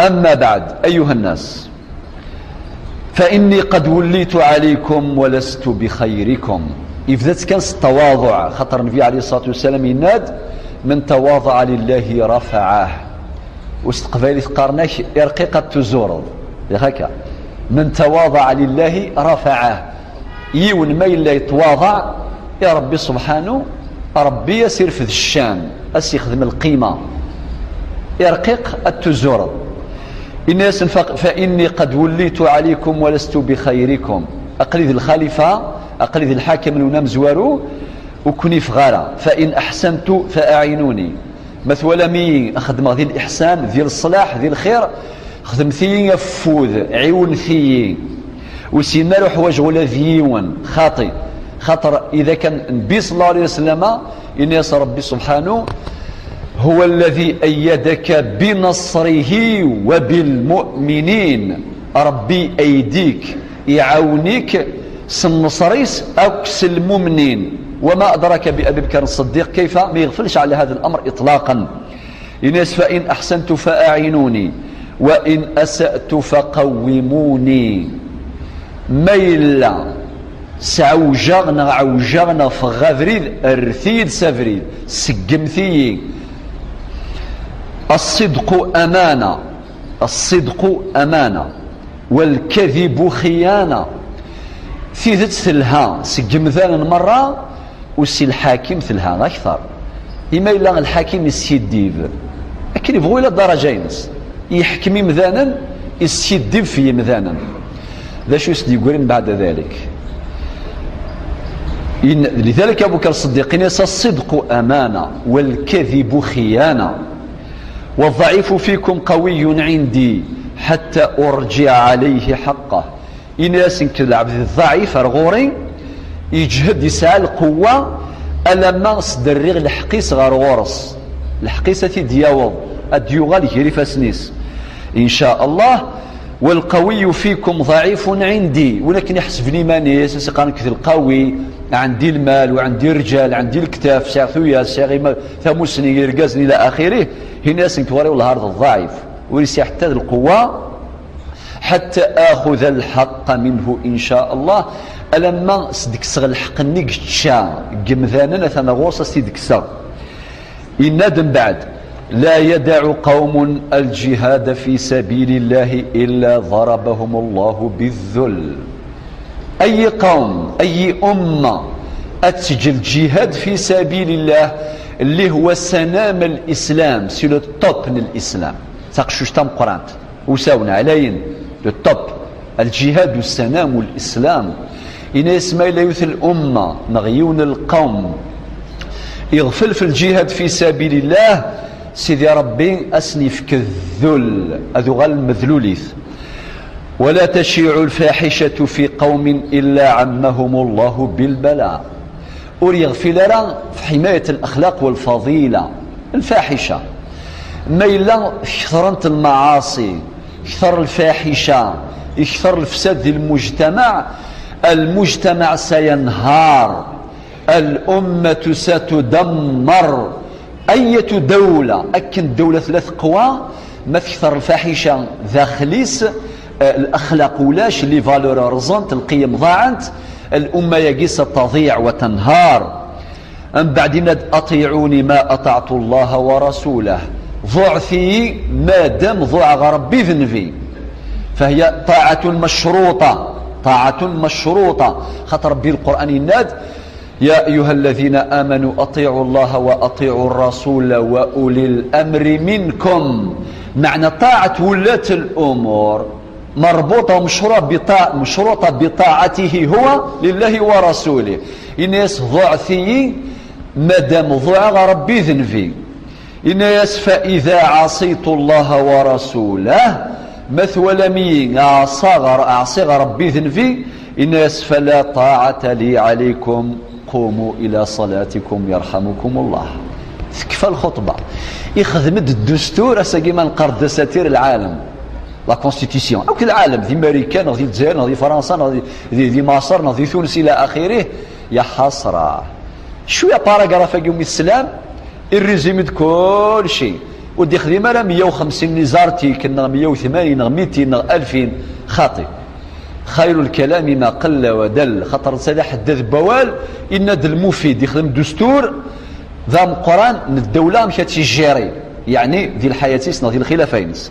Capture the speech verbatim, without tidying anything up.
أما بعد أيها الناس، فإني قد وليت عليكم ولست بخيركم. Yebda-tt kan s ttawaḍuɛ, xaṭer Nnbi ɛalayhi ṣṣalatu wassalam yenna-d: "من تواضع لله رفعه." U s teqbaylit qqaren-ak: "Irqiq ad tuzureḍ." Yak akka. "من تواضع لله رفعه." Yiwen ma yella yettwaḍeɛ i Ṛebbi subḥanu, Ṛebbi a s-irfed ccan, a s-ixdem lqima. Irqiq ad tuzureḍ. Ini-asen: "Fa-, فإني قد وليت عليكم ولست بخيركم." Aql-i d lxalifa, aql-i d lḥakem n unamezwaru, ur ken-ifeɣ ara. "فإن أحسنت فأعينوني." Ma twalam-iyi xeddmeɣ di liḥsan, di leṣlaḥ, di lxir, xedmet-iyi afud, ɛiwnet-iyi. Ur s-yenna ara uḥwaǧeɣ ula d yiwen, xaṭi. Xaṭer ida kan Nnbi ṣalla Llahu ɛalayhi wa sallam, yenna-yas Ṛebbi subḥanu: "هو الذي أيدك بنصره وبالمؤمنين." Ṛebbi aydi-k, iɛawen-ik s nneṣr-is akk s lmumnin. "وما أدراك بأبي بكر الصديق كيف." Ma yeɣfelx ɛla hada lamr iṭlaqan. Yenna-yas: "فإن أحسنت فأعينوني وإن أسأت فقوموني." Ma yella sɛewjeɣ neɣ ɛewjeɣ neɣ ffɣeɣ abrid, rret-iyi-d s abrid, seggmet-iyi. الصدق أمانة، الصدق أمانة، والكذب خيانة. Tidet telha seg yemdanen merra, u si lḥakim telha akteṛ. Imi yella lḥakim yeskiddib, akken yebɣu ila ddaraǧa-ines, yeḥkem imdanen, yeskiddib f yimdanen. D acu i s-d-yeggrin baɛda dalik? In-, lidalik Abu Bakr Ṣeddiq yenna-yas: "الصدق أمانة والكذب خيانة. والضعيف فيكم قوي عندي حتى أرجع عليه حقه." Ini-as: "Nekk d lɛebd ḍɛif ar ɣur-i, yeǧhed, yesɛa lqewwa, alamma sderriɣ lḥeqq-is ɣer ɣur-s. Lḥeqq-is ad t-id-yaweḍ, ad d-yuɣal gar ifassen-is, in ca Allah. والقوي فيكم ضعيف عندي." Win akken iḥesben iman-is, as iqqaren: "Nekk d lqawi, ɛendi lmal, u ɛendi rǧal, ɛendi lektaf, sɛiɣ tuyat, sɛiɣ ima-, tamusni, irgazen, ila axirih." Ini-as: "Nekk ɣur-i wellah ar d ḍɛif, ur yesɛi ḥetta d lqewwa." "حتى آخذ الحق منه إن شاء الله." Alamma s-d-kkseɣ lḥeqq-nni yečča deg yemdanen, atan ɣur-s, as-t-id-kkseɣ. Yenna-d mbeɛd: "لا يدع قوم الجهاد في سبيل الله إلا ضربهم الله بالذل." Ay qawm, ay umma, ad teǧǧ lǧihad fi sabilillah, اللي هو سنام الإسلام, c'est le top n l'islam, taqcuct tameqqrant. Usawen ɛlayen, le top, الجهاد سنام الإسلام. Ini-as: "Ma yella yiwet l'umma neɣ yiwen lqawm iɣfel f lǧihad fi sabilillah, Sidi Ṛebbi ad sen-yefk ddul, ad uɣalen medlulit." "ولا تشيع الفاحشة في قوم إلا عمهم الله بالبلاء." Ur yeɣfil ara f ḥimayat al-axlaq wal-fadila. Lfaḥica. Ma yella kthurent lmaɛaṣi, kthur lfaḥica, kthur lefsad di lmujtamaɛ, المجتمع سينهار، الأمة ستدمر. Ayatu dawla, akken ddawla tella teqwa, ma tekter lfaḥica daxel-is, eh, laxlaq ulac, les valeurs rẓent, lqiyem ḍaɛent, الأمة-yagi ستضيع وتنهار. Mbeɛd yenna-d: "أطيعوني ما أطعت الله ورسوله." Ḍuɛet-iyi, madam ḍuɛeɣ Ṛebbi d Nnbi. فهي طاعة مشروطة، طاعة مشروطة. Xaṭer Ṛebbi Lqur'an yenna-d: "يا أيها الذين آمنوا أطيعوا الله وأطيعوا الرسول وأولي الأمر منكم." Meɛna ṭaɛet wulaة الأمور مربوطة ومشروطة بطا-، مشروطة بطاعته هو لله ورسوله. Ini-as: "Ḍuɛet-iyi, madam ḍuɛeɣ Ṛebbi d Nnbi." Ini-as: "فإذا عصيت الله ورسوله", ma twalam-iyi ɛṣaɣ, ɛṣiɣ Ṛebbi d Nnbi, ini-as: "فلا طاعة لي عليكم، قوموا إلى صلاتكم يرحمكم الله." Tekfa lxuṭba. Ixdem-d ddustur, ass-agi ma neqqar-d dasatir lɛalem, la constitution, akk lɛalem, di Marikan, neɣ di Lezzayer, neɣ di Fransa, neɣ di, di, di Maṣer, neɣ di Tunes, ila axirih. Ya ḥasra. Cwiya paragraf-agi umi teslam, irrizumi-d kulci. Ur d-ixdim ara meyya u xemsin n izartikel neɣ meyya u tmanyin neɣ mitin neɣ alfin. Xaṭi. Xayru lkalami ma qalla wa dall. Xaṭer netta d aḥeddad n wawal, inna-d lmufid, ixdem dustur d ameqqran n ddawla, amek ad tt-ijjiri, yeɛni di lḥayat-is neɣ di lxilafa-ines.